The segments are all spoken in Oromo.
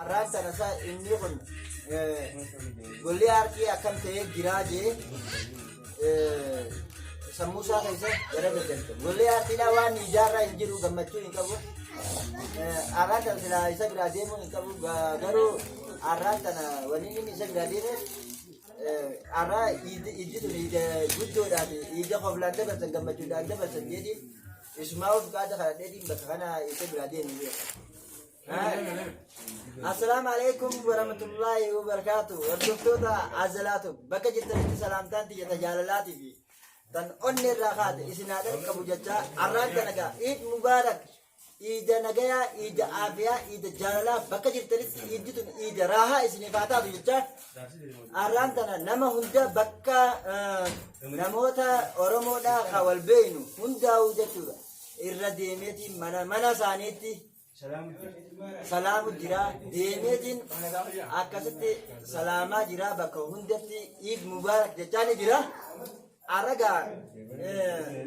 Arraan tana isaa inni kun golli aartii akkam ta'ee jiraa jee sammuu isaa keessa gara gaggalche. Golli aartiidhaa waan ijaarraa hin jiru gammachuu hin qabu. Arraan tana silaa isa biraa deemuu hin qabu garuu arraan tana wanni inni isa biraa deemeef arraa iiddi tun iida guddoodhaa fi iida koflaan dabarsan gammachuudhaan dabarsan jedhiin isumaa of qaada kadhadheetiin bakka kana isa biraa deemu beeka. Assalaamu alaikum warahmatullahi wabarakatuh. Hordoftoota Azalaatu bakka jirtanitti salaamtaan tiyya tajaalalaatii fi tan onnee irraa kaate isin haa qabu jecha arraan tana gaa Iid Mubaarak, iida nagayaa, iida aafiyaa, iida jaalalaa, bakka jirtanitti iiddi tun iida raahaa isiniif haa taatu jecha arraan tana nama hunda bakka namoota Oromoodhaa ka wal beeynu hundaa'uu jechuudha irra deemeetiin mana mana isaaniitti salaamu jira, deemeetiin akkasitti salaamaa jira, bakka hundatti Iid Mubaarak jechaa ni jira. Arragaa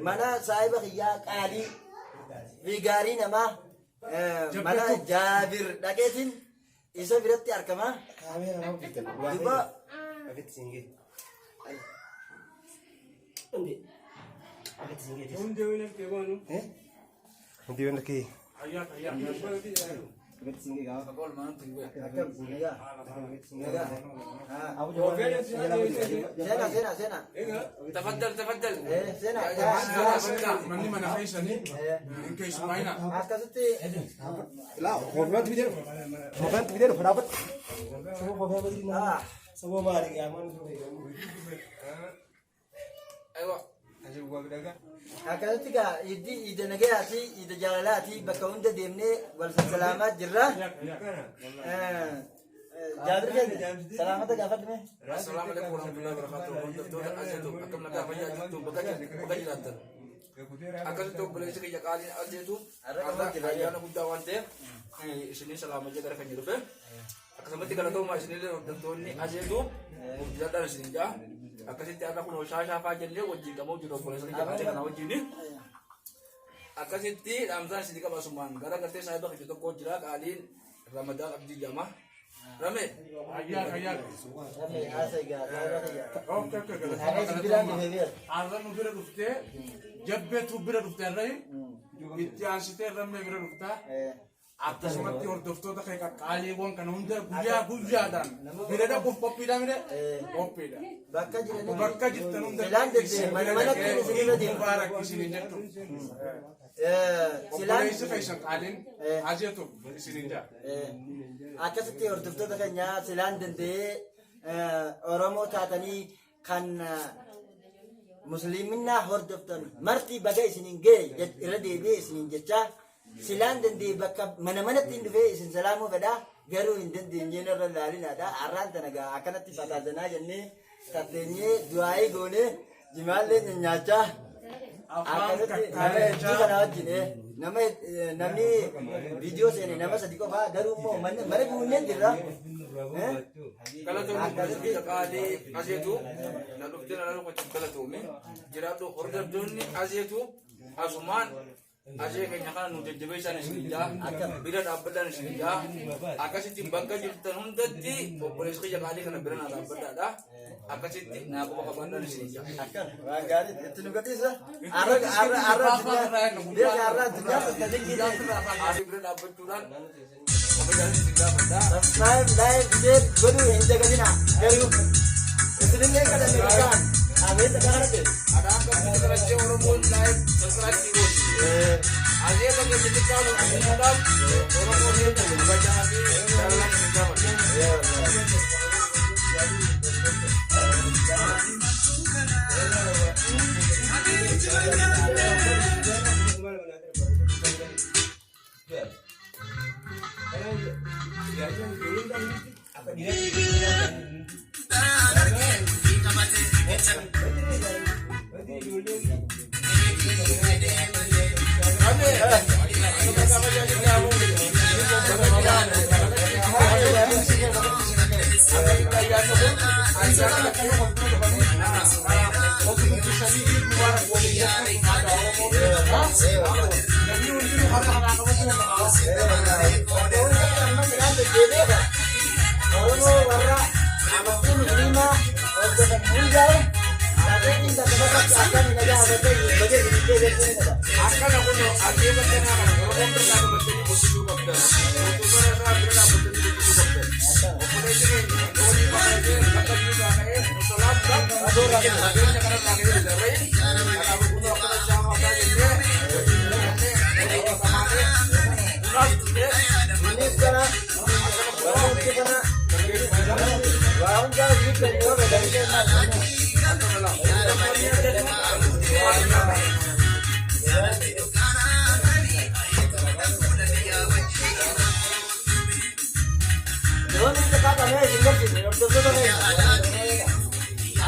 mana saahiba kiyyaa qaalii fi gaarii namaa mana Jaabir dhaqeetiin isa biratti argama. Duba Hindi yun laki. Akkam nagaa nagaa. Seenaa seenaa seenaa. تفضل تفضل. Seenaa. Manni mana keessanii hin keessumaayina. Akkasitti La, hooggantu bidee dhufa. Hooggantu bidee dhufa dhaabbatu. ايوه. Akkasitti gaa iiddi iida nagayaati, iida jaalalaati, bakka hunda deemnee wal salaamaa jirra. Jaabir keenya salaamata gaafadhume. السلام عليكم ورحمة الله وبركاته. Hordoftoota Azeetu, akkam nagaa fayyaa jirtu bakka bakka jiraattan? Akkasitti obboleessi kiyya qaaliin Azeetu ayyaana guddaa waan ta'eef isinii salaamajee gara keenya dhufe. Akkasumatti galatoomaa isinillee hordoftoonni Azeetu murtiisadhaan isinin jaa. Akkasitti har'a kun shaashaa fa'aa jennee wajjin qabuu jiru obboleessa kiyya qaalii kana wajjin. Akkasitti dhaamsaan isinii qaba asumaan gara gartee saahiba kiyya tokko jira, qaaliin Ramadaan Abdii jedhama. Rame. Hayyaa hayyaa. Namni haasa egaa saahiba kiyya. Okay. Har'a isin biraan dhufee beera. Har'a nu bira dhuftee, jabbeetu bira dhufte, har'a itti aansitee rammee bira dhuftaa. Akkasumatti hordoftoota kee qaqqaaliiwwan kana hunda guyyaa guyyaadhaan bira dhaquuf qophiidha mire qophiidha. Bakka jiranitti. Bakka jirtan hunda. Silaan deddeebi'e mana manatti isinirra deema. Mubaarak isiniin jechuun. Silaan Obboleessi keessan qaaliin Azeetu isiniin jaa. Akkasitti hordoftoota keenya silaan danda'ee Oromoo taatanii kan musliiminaa hordoftan marti baga isiniin ga'e irra deebi'ee isiniin jechaa, silaan danda'e bakka mana manatti hin dhufee isin salaamuu fedha, garuu hin dandeenyeen irra laalinaadha. Arraan tana gaa akkanatti fataazanaa jennee tatteenyee du'aayii goonee jimaallee nyaachaa akkasitti nama hedduu kana wajjin nama namni viidiyoo seene nama sadi qofaa, garuu immoo mana guunnee jirra. Galatoomii obboleessa kiyya qaalii Azeetu na dhuftee na laaluu qochuuf galatoomi. Jiraadhu. Hordoftoonni Azeetu asumaan Azee keenya kana nu jajjabeessaan isin jaa, bira dhaabbadhaan isin jaa. Akkasitti bakka jirtan hundatti obboleessa kiyya qaalii kana bira naa dhaabbadhaadha. Akkasitti naa quba qabaadhaan isin jaa. Akkan waan gaarii itti nu gadhiisa. Arra arra arra addunyaa beeka, arra addunyaa tasgabbii. Asii bira dhaabbachuudhaan kabajaan isin gaafadha. Subscribe, like, share godhuu hin dagatinaa. Garuu isinillee kadhanne bakkaan abeeta kadhate. Adaan qabdu galachee Oromoon like subscribe gooti. Azee bakka xixiqqaa nu uumuudhaaf Oromoon kabajaa fi jaalalaan isin gaafadha. Amma silaan deddeebi'ee Amantii musliimaa hordofan hundaa'u dhageettiin bakka bakkatti akkami nagaa agartee baga isin jechuu ni qaba. Akkana kun adeema kanaa kana Oromoon bira dhaabbattanii guddisuu qabdan. Mootummaa isaa bira dhaabbattanii guddisuu qabdan. Obboleessi keenya loonii baay'atee bakka jiru ka'ee salaam qabeenya kanarraa ka'ee darree kanaaf kun akkana isaa mataa jennee jennee qamaanee bunaas dhufnee Innis kana barumsi kana waa hundaa isinitti yoo fedhan Loon itti qaqqabee isin garsiisne hordoftoota keenya.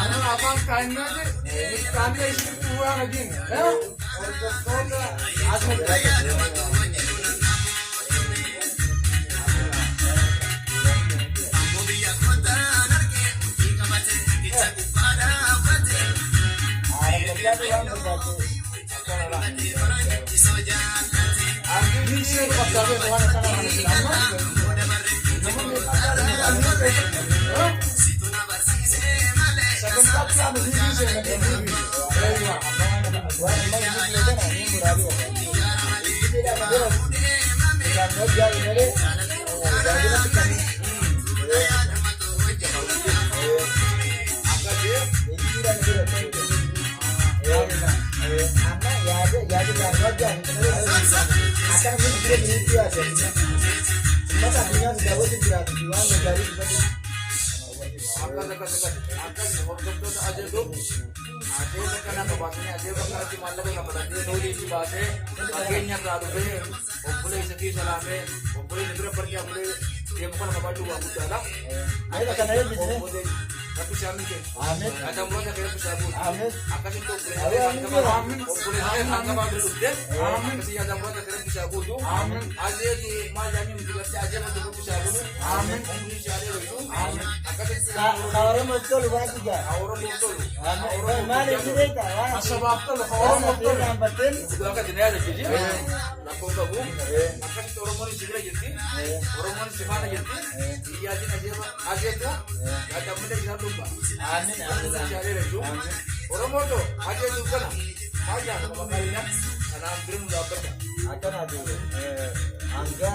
Ana afaan kaa'innaati ilkaanee isinitti waan ajiin. Hordoftoota asuma. Ni isheen qabdaa beeku waan akkanaa kana sila amma. Namoonni sagantaatti aanu fiigii seenna deemuu. Eeywa. Waan amma inni kana ni muraabii. Ittisiidhaan dura isaan hojjaa malee baay'inatti kan ittisiidhaan dura amma yaada yaada isaan hojjaa akkana kun dura ni dhiyaate. Ummata addunyaa daawwatu jiraatu waan gaarii dubbatu. Akkas akkas akkas akkas hordoftoota ajaa'ib adeema kana qabaatanii adeema kanatti maallaqa qabatanii loonii itti baasee fageenya irraa dhufee obboleessa kee salaamee obboleessa bira barjaa bulee deemu kana qabaachuu waa guddaadha. Ayila kana eebbisne. Rabbi isaa kee. Amiin. Adamoota kee rabbi isaa guutu. Amiin. Akkasitti obboleessa kee hangafaa bira dhuftee akkasii adamoota kee rabbi isaa guutu. Ajeetu maal jedhanii miti gartee ajeema rabbi isaa guutu. Umrii isaa dheeratu. Akkasitti Ka Oromoo tolu waan ijaa. Oromoo tolu. Maal ibsi beektaa? Waan Asabaaf tolu ka Oromoof tolu. irraanfatteen. Akka itti yaadachiisi. Rakkoon qabu. Akkasitti Oromoon si bira jirti. Oromoon si faana jirti. Biyyaatiin ajeema ajeetu yaadammalee jiraan dhumba. Amiin. Amiin. Oromoo too ajeetu kana maal nyaata maqaa kanaan bira nu dhaabbata. Akkanaati hanga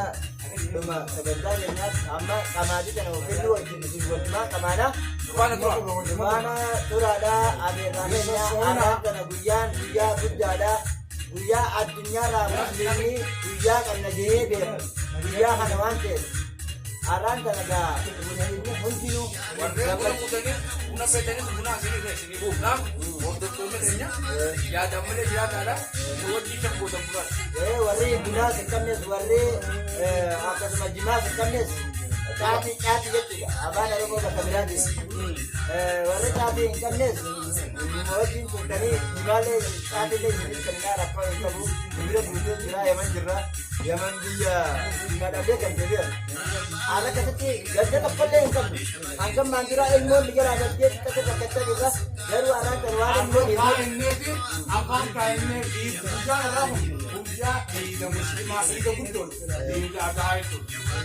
dhuma sagantaa keenyaatti amma qamaatii kana ofirri wajjin isin wajjumaa qamaadha. Faana tura. Faana turaadha. Abeerraa keenya arraan kana guyyaan guyyaa guddaadha. Guyyaa addunyaarraa musliimni guyyaa qabna jehee beeku. Guyyaa kana waan ta'eef arraan kana gaa musliimni hundinuu Warreen buna fuutanii buna feetanis buna asinii irra isinii buufna. Hordoftoonni keenya yaadammalee jiraataadha. Nu wajjin shan gootan bunaas. Warri bunaas hin qabnes warri akkasuma jimaas hin qabnes caatii caatii jechuudha afaan oromoo bakka biraati warri caatii hin qabnes numa wajjin turtanii jimaallee caatiillee isinis kennaa rakkoo hin qabu bira guutuu jira yaman jirra yaman biyya jimaa dhabdee kan deebi'an haala akkasitti gadda tokkollee hin qabnu hangam maanduraa ilmoon gara dhabdee xiqqate rakkachaa jirra garuu araan kan waan ilmoon Afaan kaa'inneeti afaan kaa'innee guyyaan irraa kun guyyaa iida musliimaa iida guddoodha. Iida adhaa jechuudha.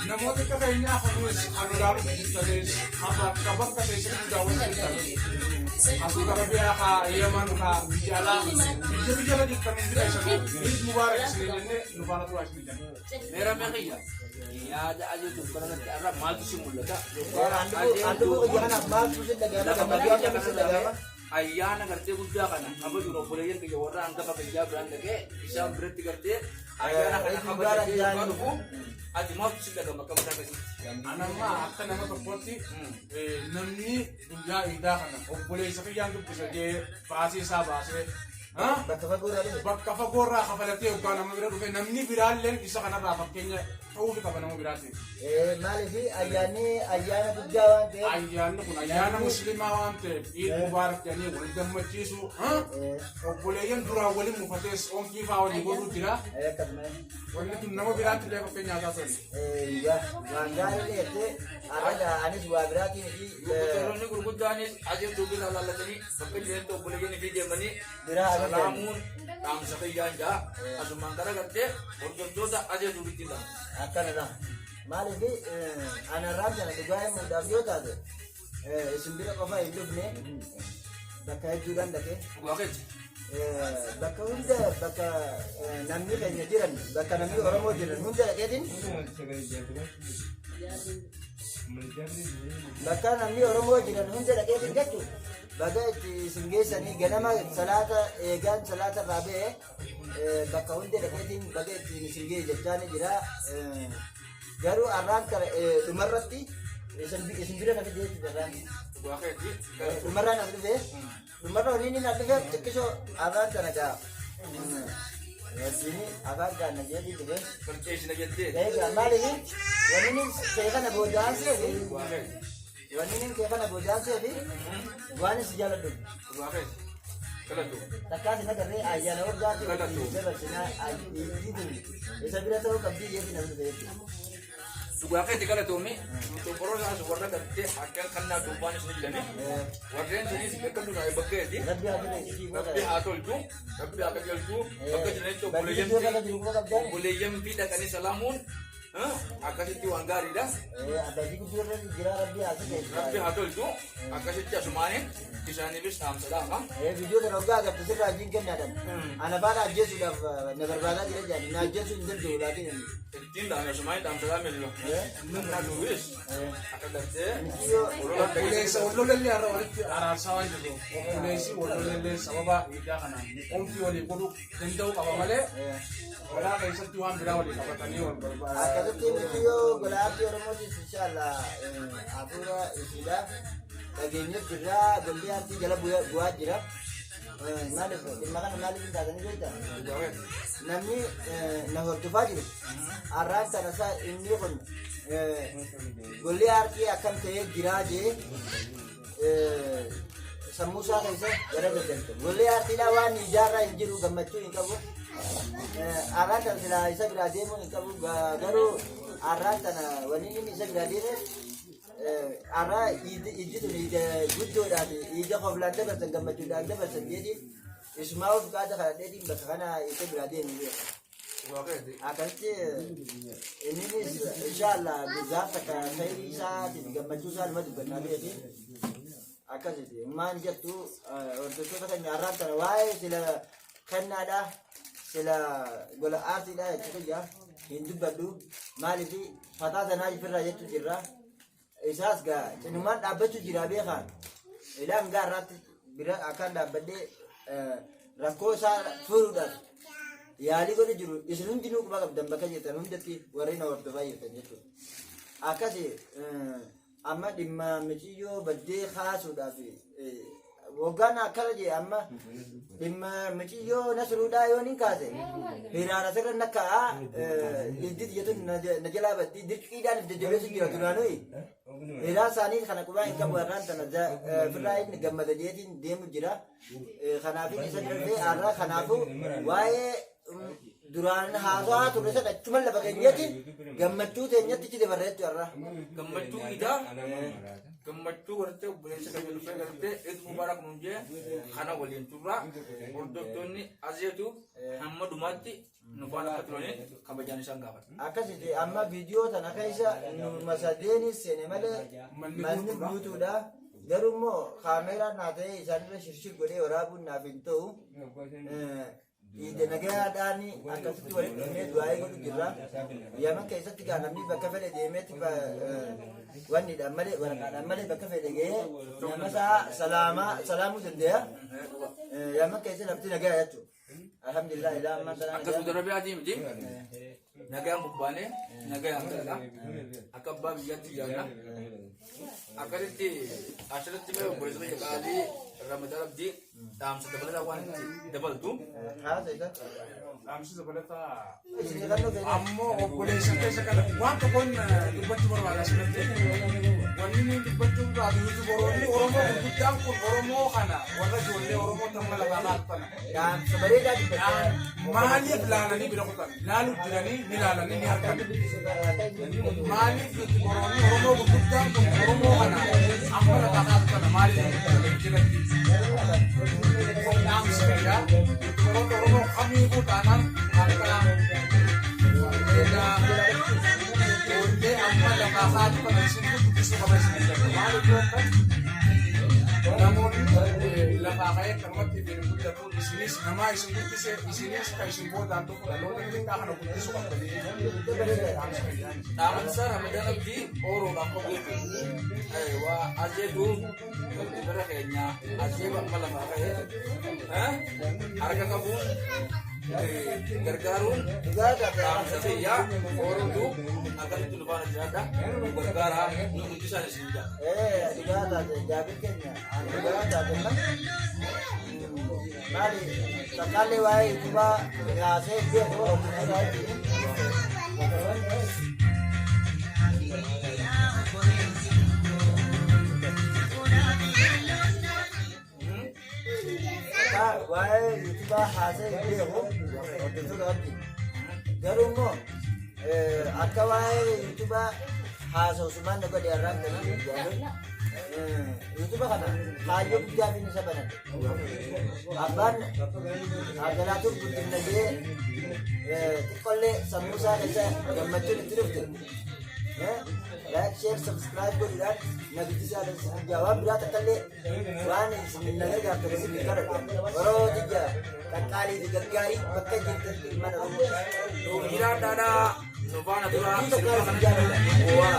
Namoota akka keenyaa kanuus kan ilaalu jirtanis bakka bakka teessatti daawwachuu jirtan. Asuuta Arabiyaa haa Yemen haa biyya alaa biyya biyya irra jirtan hundi keessanuu Iid Mubaarak isinii jennee nu faana turaa isinii jenna. Meera meeqiyya yaada ajeetuuf kanarratti har'a maaltu si mul'ata? Handhuquu biyya kanaaf maaltu si dhagahama Lafa gammachuu qabeenya akkamii si kana dhagahama? ayyaana gartee guddaa kana kabajuun obboleeyyan kiyya warra hangafa kiyyaa biraan dhaqee isaan biratti gartee ayyaana kana kabajatee yookaan dhufu ati maaltu si dhagahama akka mataa keetitti? Anamma akka nama tokkotti namni guyyaa iidaa kana obboleessa kiyyaan dubbisa jee baasii isaa baasee Bakka fagoo irraa dhufe. bakka fagoorraa kafalatee yookaan nama bira dhufe namni biraalleen isa kanarraa fakkeenya ta'uufi qaba nama biraatiin. Maaliif ayyaanni ayyaana guddaa waan ta'eef Ayyaanni kun ayyaana musliimaa waan ta'eef Iid Mubaarak jedhanii wal gammachiisu obboleeyyan duraan waliin mufatees onfii fa'aa walii godhuu jira. Akkasuma Wanni tun nama biraatti illee fakkeenyaa taasisan. Waan gaarii dheertee har'a anis waa biraatiin fi Gurguddoonni gurguddaanis ajeetuu bira laallatanii bakka jireenyatti obboleeyyan fi deemanii biraa agarra. salaamuun dhaamsa kiyyaan jaa asumaan gara gartee hordoftoota ajeetuu bitti dhaamsa. Akkanadha. Maaliif anarraan kana dhugaa himuudhaaf yoo taate isin bira qofa hin dhufne, bakka hedduudhaan dhaqee Dhugaa keeti. Bakka hunda, bakka namni keenya jiran, bakka namni Oromoo jiran hunda dhaqeetiin, bakka namni Oromoo jiran hunda dhaqeetiin jechuun baga itti isin geessanii. Ganama salaata eegaan salaata irraa ba'e bakka hunda dhaqeetiin baga ittiin isin ga'e jechaa ni jira. Garuu arraan kana dhumarratti isin bira na fide jechuudha arraan. Dhugaa keeti. Dhumarraan as dhufe, dhumarra waliin inni as dhufe xiqqisoo arraan kana gaa. Wajjin afaan gaana jedhi dhufe. Qarceessina jettee. Egaa maaliif wanni inni kee kana boodaan seefi Dhugaa keeti. wanni inni kee kana boodaan seefi waan isin jaalladhu. Dhugaa keeti. Galatu. Takkaas hin agarree ayyaana waggaatti wajjin dabarsinaa iddii kun isa bira ta'uu qabdii jeeti namni dhufe jechuudha. Dhugaa keeti, galatoomi. Torborosaas warra gartee akka kannaa dubbaanis ni jirani. Warreen sunis bakka duraa bakkeeti. Rabbi haa tole isii Rabbi haa tolchu. Rabbi haa qajeelchu. Bakka jiranitti Bakki iddoo kana jiru quba qabdaan. Obboleeyyan fi dhaqanii salaamuun akkasitti waan gaariidha. Abbaatii guddoo irra jira, rabbi haa tole. Rabbi haa tolchu. Akkasitti asumaanii isaaniifis dhaamsa dhaama. Viidiyoo kana waggaa agartu sirraa hojiin kennaadhaan. Ana faana ajjeesuudhaaf na barbaadaa jira jedhani, na ajjeesuu hin danda'u laakiin inni. Ittiin dhaame asumaanii dhaamsa dhaame jira. Namni duwwis akka gartee Obboleessa wallolellee har'a walitti araarsaa waan jirru, obboleessi wallolellee sababa miidhaa kanaan qomfii walii godhuu danda'uu qaba malee balaa keessatti waan biraa walii qabatanii wal barbaadu. Akkasitti miti yoo golaatti Oromootis inshallah hafuura isiidha. Dhageenye jirra, golli aartii jala bu'aa jira. Maaliif dhimma kana maaliif hin taatanii beektaa? Namni na hordofaa jiru har'aan tana isaa inni kun golli aartii akkam ta'ee jiraa jee sammuu isaa keessa gara daddarbe. Golli aartiidhaa waan ijaarraa hin jiru, gammachuu hin qabu. Har'aan tana silaa isa biraa deemuu hin qabu, garuu har'aan tana wanni inni isa biraa deemeef har'a ijji tun ija guddoodhaa fi ija koflaan dabarsan, gammachuudhaan dabarsan jeetiin isumaa of qaada kadhadheetiin bakka kana isa biraa deemu beeka. Akkasitti inninis inshallah gaaf takka khayrii isaatiin gammachuu isaa numa dubbannaa beeki. Akkasitti maan jettu hordoftoota keenya, har'aan tana waa'ee sila kennaadha, sila gola aartiidha jechuudha hin dubbadhu, maaliif fataa sanaa ifirraa jechuu jirra. Isaas gaa cinumaan dhaabbachuu jira beekaan. Ilaan gaa irraatti bira akkaan dhaabbadhee rakkoo isaa furuudhaaf yaalii godhu jiru isin hundinuu quba qabdan, bakka jirtan hundatti warri na hordofaa jirtan jechuudha. Akkasi amma dhimma miciyyoo baddee kaasuudhaaf waggaan akkana jee, amma dhimma miciyyoo nasruudhaa yoo ni kaase hiraara sirra nakka'a, iddi jetun na jalaa baddii dirqiidhaan if jajjabeessu jira duraanuu. Hiraa isaanii kana qubaa hin qabu, har'aan tana firraa inni gammada jeetiin deemu jira. Kanaafin isa darbee har'a kanaafuu waa'ee duraan haasawaa turre sana achuma lafa keenyatti gammachuu teenyatti itti dabarreetti har'a. Gammachuu idaa gammachuu gartee obboleessa keenya dhufee gartee Eid Mubarak nuun jee kana waliin turra. Hordoftoonni azeetu hamma dhumaatti nu faana akka turaniin kabajaan isaan gaafata. Akkasiti amma viidiyoo tana keessa nu masadeenis seene malee manni guutuudha. Garuu immoo kaameeraa naa ta'ee isaanirra shirshir godhee waraabuun naaf hin ta'u. Iida nagayaadhaan akkasitti walitti dhufnee du'aa'ee godhu jirra. Yaman keessatti gaa namni bakka fedhe deemeetti wanniidhaan malee, waraqaadhaan malee bakka fedhe gahee nama isaa salaamaa salaamuu danda'a. Yaman keessa lafti nagaa jechuudha. Alhamdulillah ilaa ammaa sana. Akka Saudi Arabiyaatii miti, nagaan bubbaanee nagaan galaa akka abbaa biyyaatti yaadna. Akkasitti asirratti mee obboleessa kiyya qaalii Ramadaan Abdii dhaamsa dabalataa waan itti dabaltu. Haasa isa. Dhaamsi dabalataa Isin kan dhufe. Ammoo obboleessa keessa kana waan tokkoon dubbachuu barbaada asirratti. Wanni inni dubbachuu barbaadu yuutuuboroonni Oromoo gurguddaan kun Oromoo kana warra ijoollee Oromoo tamma lafaa kaaftan. Dhaamsa bareedaa dubbachaa. Maaliif laalanii bira kutan? Laaluuf jiranii ni laalanii ni argan. Maaliif yuutuuboroonni Oromoo gurguddaan kun Oromoo kana amma lafaa kaaftan maaliif jiratti? Dhaamsi fayyaa yuutuuboroota Oromoo kamiifuu taanaan harka ijoollee Azalaatu kana isintu guddisuu qaba isin jedha. Maaliif yoo ta'an namoonni lafaa ka'ee akkanumatti ittiin guddatu isinis namaa isin guddise isinis kan isin boodaan dhufu dhaloota xixiqqaa kana guddisuu qabdanii. Dhaabansa Ramadaan Abdii Ooroodhaaf qabu jechuudha. Waa ajeetu bara keenya ajeeba amma lafaa ka'ee harka qabuun gargaaruun dhaamsa fayyaa Oorootu akkasitti nu faana jiraadha. Nu gargaaraa nu guddisaan isin jira. Dhugaa taate jaabir keenya dhugaa taate maali takkaallee waa'ee utubaa kaasee beeku hordoftoota wajjin. Waa'ee utubaa haasee beeku hordoftoota wajjin. Garuu immoo akka waa'ee utubaa haasa'u sumaan na godhe har'aan kana jaabir. Yuutuba kana kaayyoo guddaa fi isa banate. Abbaan Abdalaatuuf guddifna jee xiqqollee sammuu isaa keessa gammachuun itti dhufte. Like, share, subscribe godhuudhaan na guddisaa guddaa waan biraa takkallee waan isin na gargaartu isin kadhadha. Yeroo tiyya qaqqaalii fi gaggaarii bakka jirtanitti ilmaan Oromoo. Nu jiraadhaadhaa nu faana turaa Hedduu tokko sirba isin kana jaalladha. bu'aa.